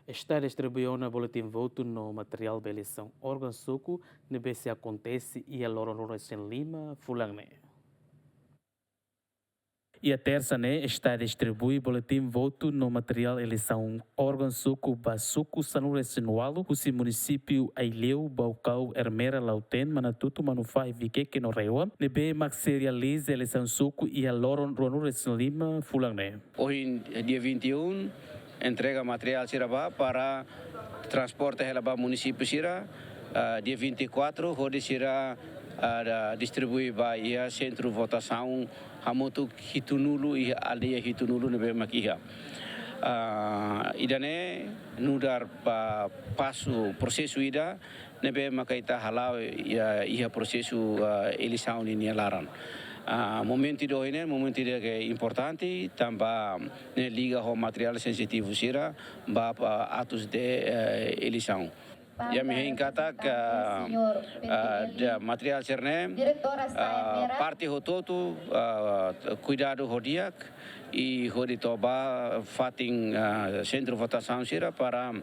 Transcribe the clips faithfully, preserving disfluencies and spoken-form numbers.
Esta distribui ona boletin votu no materiál ba eleisaun órgaun suku ne'ebé sei akontese iha loron ruanulu-resin-lima fulan ne'e. Iha tersa ne'e, esta distribui boletin votu no materiál eleisaun órgaun suku ba suku sanulu-resin-ualu husi munisípiu Aileu, Baucau, Ermera, Lautém, Manatuto, Manufahi, Viqueque no RAEOA, ne'ebé mak sei realiza eleisaun suku iha loron ruanulu-resin-lima fulan ne'e. Ohin, dia vinte e um, entrega materiál sira ba para transporte hela ba munisípiu sira, ah, dia vinte e quatro, hodi sira, ah, da, distribui ba iha sentru votasaun hamutuk hitunulu iha aldeia hitunulu ne'ebé mak iha. Ah, ida-ne'e nu'udar ba pasu prosesu ida ne'ebé maka ita hala'o iha, iha prosesu, ah, eleisaun ninia laran. Ah, momentu ida ohin ne'e, momentu ida ke importante, tanba ne'e liga ho materiál sensitivu sira ba, ba atus de, eh, eleisaun. Ami hein katak, ah, ah, materiál sira-ne'e, ah, parte hotu-hotu, ah, kuidadu ho di'ak, i hodi to'o ba fatin, ah, sentru votasaun sira para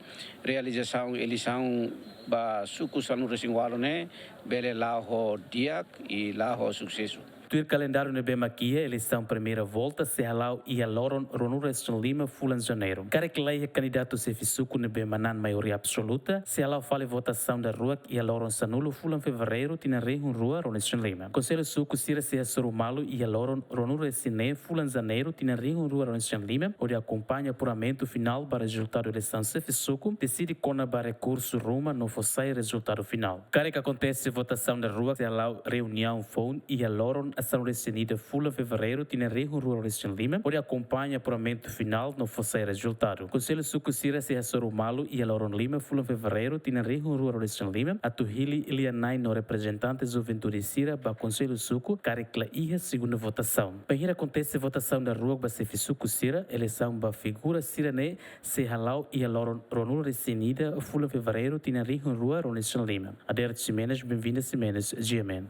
realizasaun eleisaun ba suku sanulu-resin-ualu ne'e bele la'o ho di'ak i la'o ho susesu. Tuir kalendáriu ne'ebé mak iha, eleisaun primeira volta sei hala'o iha loron ruanulu-resin-lima fulan Janeiru. Karik laiha kandidatu xefe suku ne'ebé manán maioria absoluta, sei hala'o fali votasaun daruak iha loron sanulu fulan Fevereiru tinan rihun rua ruanulu-resin-lima. Konsellu suku sira sei hasoru malu iha loron ruanulu-resin-neen fulan Janeiru tinan rihun rua ruanulu-resin-lima, hodi akompaña apuramentu finál ba rezultadu eleisaun xefe suku, deside kona-ba rekursu ruma no fó sai rezultadu finál. Karik akontese votasaun daruak, sei hala'o reuniaun foun iha loron sanulu-resin-ida fulan Fevereiru tinan rihun rua ruanulu-resin-lima, hodi akompaña apuramentu finál no fó sai rezultadu. Konsellu suku sira sei hasoru malu iha loron lima fulan Fevereiru tinan rihun rua ruanulu-resin-lima, atu hili lia-na'in no reprezentante juventude sira ba konsellu suku, karik la iha segunda votasaun. Bainhira akontese votasaun daruak ba xefe suku sira, eleisaun ba figura sira-ne'e sei hala'o iha loron ruanulu-resin-ida fulan Fevereiru tinan rihun rua ruanulu-resin-lima. Adérito Ximenes, Benvinda Ximenes, G M N.